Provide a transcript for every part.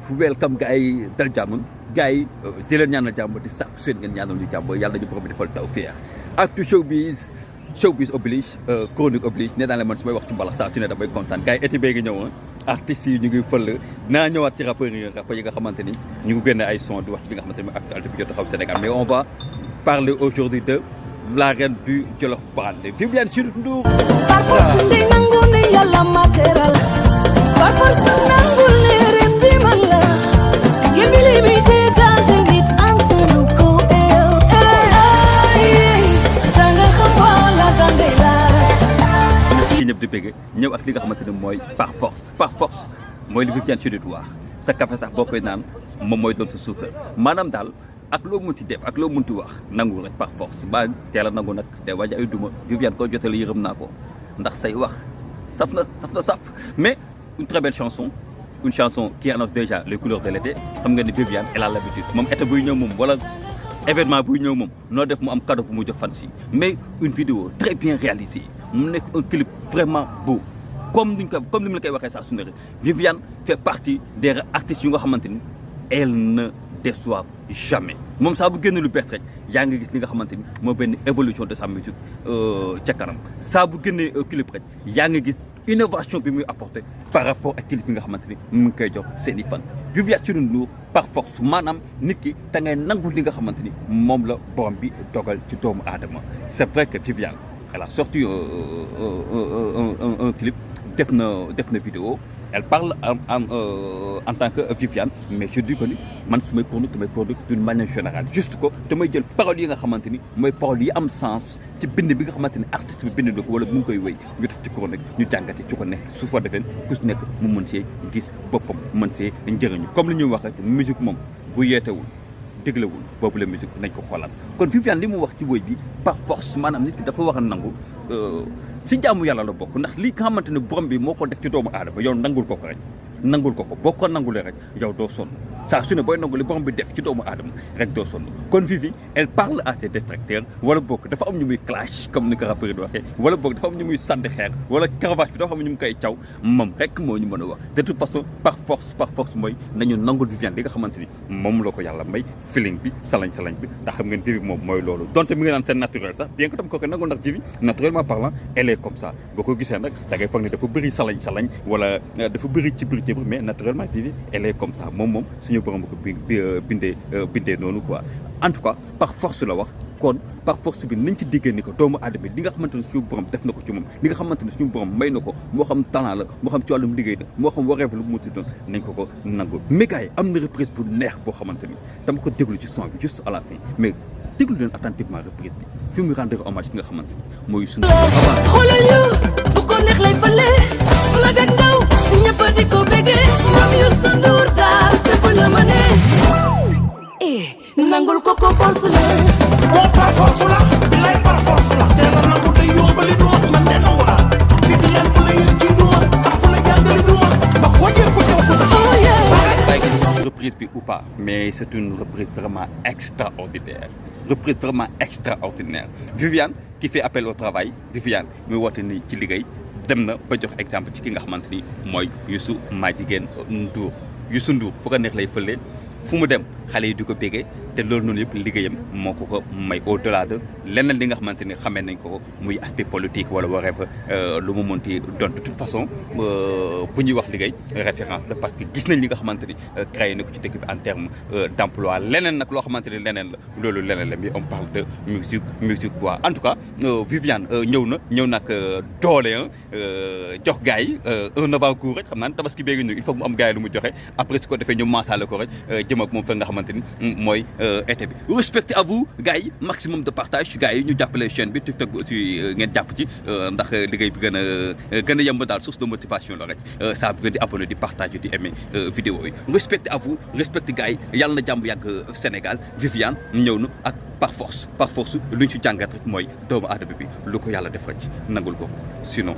welcome gars yi dal jàmm gars yi di leen ñaanal jàmm di sàkku seen ngeen ñaanal ñu jàmm yàlla ñu borom bi defal tawfeex Actu showbiz oblige chronique oblige nee naa leen man su may wax ci mbalax saa su ne damay kontaan gars yi été bee ngi ñëw artistes yi ñu ngi fël naa ñëwaat ci rappeurs yi nga xamante ni ñu ngi génne ay son di wax ci li nga xamante ni actualité bi jot a xaw Sénégal mais on va parler aujourd'hui de la reine du Jolof Balde Viviane Chidid Ndour. parfois su ndee nangu ne yàlla matériel parfois su nangu ne ren bi man la ngir bi li muy dégagé nit antanu ko danga xam wala dangay laaj. ki ñëpp di bëgg ñëw ak li nga xamante ne mooy par force mooy li Viviane Chidid wax sa café sax boo koy naan moom mooy doon sa suukar maanaam daal ak loo munti def ak loo munti wax nangu rek par force ba teel a nangu nag te waaj ay duma Viviane koo jotale yërëm naa ko ndax say wax saf na mais une très belle chanson une chanson qui annonce déjà les couleurs de l'été xam nga ni Viviane elle a l'habitude moom été buy ñëw moom wala événement buy ñëw moom noo def mu am cadeau bu mu jox fans yi mais une vidéo très bien réalisée mu nekk un clip vraiment beau comme ni mu la koy waxee saa su ne rek Viviane fait partie des artistes yu nga xamante ni elle ne déçoivent jamais moom saa bu génn lu bees rek yaa ngi gis li nga xamante ni moo benn évolution de sa musique ca kanam saa bu génnee clip rek yaa ngi gis innovation bi muy apporté par rapport ak clip bi nga xamante ni mu ngi koy jox seen i fan Viviane Chidid Ndour par force maanaam nit ki da ngay nangu li nga xamante ni moom la borom bi dogal ci doomu aadama c'est vrai que Viviane elle a sorti un clip def na vidéo elle parle en tant que Viviane mais je dis que ni man su may chronique d'une manière générale juste ko damay jël paroles yi nga xamante ni mooy paroles yi am sens ci bind bi nga xamante ni artiste bi bind na ko wala mu ngi koy wéy ñu def ci chronique ñu jàngate ci ko nekk su fa defee ku si nekk mu mën see gis boppam mën see njëriñu comme li ñuy wax rek musique moom bu yeetewul déglewul boobu la musique nañ ko xoolaat kon Viviane li mu wax ci woy bi par force maanaam nit ki dafa war a nangu ci jaamu yàlla la bokk ndax li nga xamante ne borom bi moo ko def ci doomu aadama yow nangul ko rek boo ko nangulee rek yow doo sonn saa su ne booy nangu li borom bi def ci doomu aadama rek doo sonn kon Vivi elle parle à ses détracteurs wala boog dafa am ñu muy clash comme ni ko rappeur di waxee wala boog dafa am ñu muy sànni xeer wala caravage bi dafa am ñu mu koy caw moom rek moo ñu mën a wax de toute façon par force mooy nañu nangul Viviane li nga xamante ni moom la ko yàlla may feeling bi salañ bi ndax xam ngeen Vivi moom mooy loolu donte mi ngi naan seen naturel sax bien que tam ko nangul ndax Vivi naturellement parlant elle est comme ça boo ko gisee nag da ngay foog ne dafa bëri salañ wala dafa bëri ci biir mais naturellement Vivi elle est comme ça moom suñu borom ko bindee noonu quoi en tout cas par force la wax kon par force bi nañ ci diggée ni ko doomu aadama li nga xamante ne suñu borom def na ko ci moom li nga xamante ne suñu borom may na ko moo xam talent la moo xam ci wàllum liggéey la moo xam wareef la mu ci doon nañ ko nangu mais gars yi am na reprise bu neex boo xamante ni dama ko déglu ci son bi juste à la fin mais déglu leen attentivement reprise bi fi mu rendre hommage ki nga xamante ni mooy suñu xoolal yu fu ko neex lay fale la gag ndaw ñëpp di ko béggee ñoom yu sa nduur daal fépp la ma ne nangul ko force la moo par force la bilay par force la te na nangu day yombali du man de nangu la Viviane ku la yëg kii du ma ak ku la jàngali du ma ba ko jël ko jox ko sax reprise bi ou pas mais c'est une reprise vraiment extraordinaire Viviane qui fait appel au travail Viviane muy woote ni ci liggéey dem na ba jox exemple ci ki nga xamante ni mooy Youssou Ndour fu ko neex lay fële fu mu dem xale yi di ko bégee te loolu noonu yëpp liggéeyam moo ko may au delà de leneen li nga xamante ni xamee nañ ko muy aspect politique wala wareef lu mu mënti doon de toute façon bu ñuy wax liggéey référence la parce que gis nañ li nga xamante ni créé na ko ci dëkk bi en terme d'emploi leneen nag loo xamante ni leneen la loolu leneen la mais on parle de musique quoi en tout cas Viviane ñëw nag doole jox gars yi un avant-goût rek xam naa ne tabaski béegi ñëw il faut mu am gars yi lu mu joxe après su ko defee ñu maasaale ko rek jëm ak moom fa nga xamante ni mooy été bi respecté à vous gars yi maximum de partage gars yi ñu jàppale chaîne bi TikTok bi aussi ngeen jàpp ci ndax liggéey bi gën a yemb daal source de motivation la rek saa bu ngeen di abonné di partage di aimer vidéo yi respecté à vous respecté gars yi yàlla na jàmm yàgg Sénégal Viviane ñëw na ak par force lu ñu ci jàngat rek mooy doomu aadama bi lu ko yàlla def rek nangul ko sinon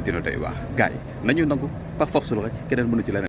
dina doy waar gars yi nañu nangu par force la rek keneen mënu ci leneen